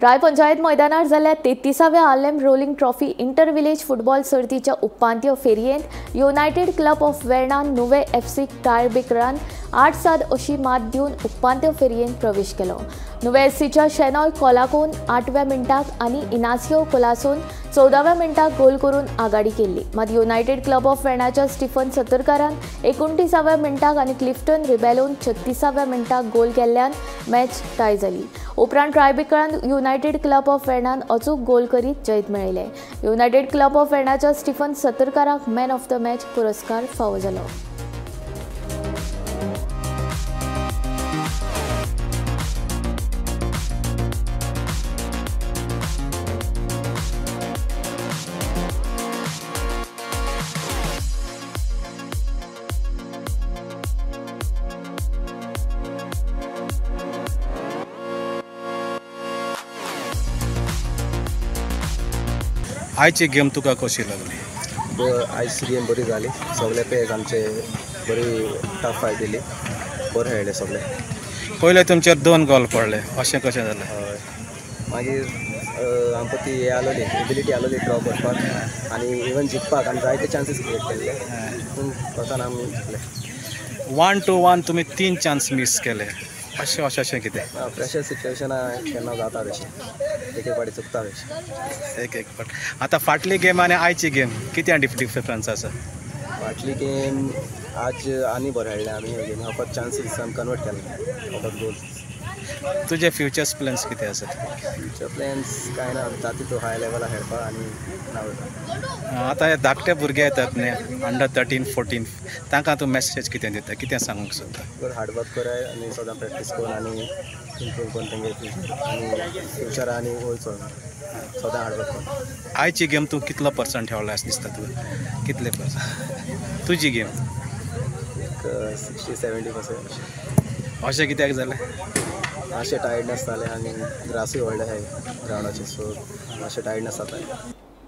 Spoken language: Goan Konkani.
राय पंचायत मैदानार जाल्ल्या 33व्या Arlem rolling trophy inter village football सर्तीच्या उपांत्य फेरयेंत युनायटेड क्लब ऑफ वेर्णान नुवे एफसी टायरबेकरान 8-7 अशी मात दिवन उपांत्य फेरयेंत प्रवेश केलो. नुवे एफसीच्या शेनॉय कोलाकोन 8व्या मिनटाक आनी इनासियो कोलासोन 14व्या मिनटाक गोल करून आघाडी केली. मात युनायटेड क्लब ऑफ वेर्णाच्या स्टीफन सतरकारान 29व्या मिनटाक आनी क्लिफ्टन रिबेलोन 36व्या मिनटाक गोल केल्ल्यान मॅच टाय जाली. उपरांत ट्रायबेकरान युनायटेड क्लब ऑफ वेर्णान अचूक गोल करीत जैत मेळयलें. युनायटेड क्लब ऑफ वेर्णाच्या स्टीफन सतरकाराक मॅन ऑफ the match पुरस्कार फावो जालो. आयची गेम तुका कशी लागली? आयची गेम बरी जाली. सगळे प्लेयर्स आमचे बरी टफ फायट दिली, बरें खेळ्ळे सगळे. पयले तुमचेर 2 गोल पडले, अशें कशें जालें? हय, मागीर आमकां ती हें आसलेली एबिलिटी आसलेली ड्रॉ करपाक आनी इवन जिखपाक आमी जायते चान्सीस क्रिएट केल्ले, पूण स्वतान आमी जिखले. 1-1 तुमी 3 चान्स मीस केले, अशें अशें अशें कितें? प्रेशर सिच्युएशना केन्ना जाता तशें, एक एक फावटी चुकता तशें. एक एक फावट. आतां फाटली गेम आनी आयची गेम कितें डिफरन्स आसा? फाटली गेम आज आनी बरें खेळ्ळें आमी, ह्या गेमी फकत चान्सीस आमी कन्वर्ट केले, फकत गोल. तुजे फ्युचर्स प्लॅन्स कितें आसा? फ्युचर प्लॅन्स कांय ना, जाता तितू हाय लेवलार खेळपाक आनी नांव वयता. आतां हे धाकटे भुरगे येतात न्ही, अंडर 13, 14, तांकां तूं मॅसेज कितें दिता, कितें सांगूंक सोदता? बरें हार्डवर्क कराय आनी सदां प्रॅक्टीस करून आनी इम्प्रूव करून तेंगे फ्युचर आनी फ्युचर आनी वयर सदां हार्डवर्क करून. आयची गेम तूं कितलो पर्संट ठेवला अशें दिसता तुका? कितले पर्संट तुजी गेम? एक 60-70%. अशें कित्याक जालें? मातशें टायर्डनेस जालें आनी ग्रासूय व्हडलें आहाय ग्रावंडाचेर, सो मातशें टायर्डनेस जातालें.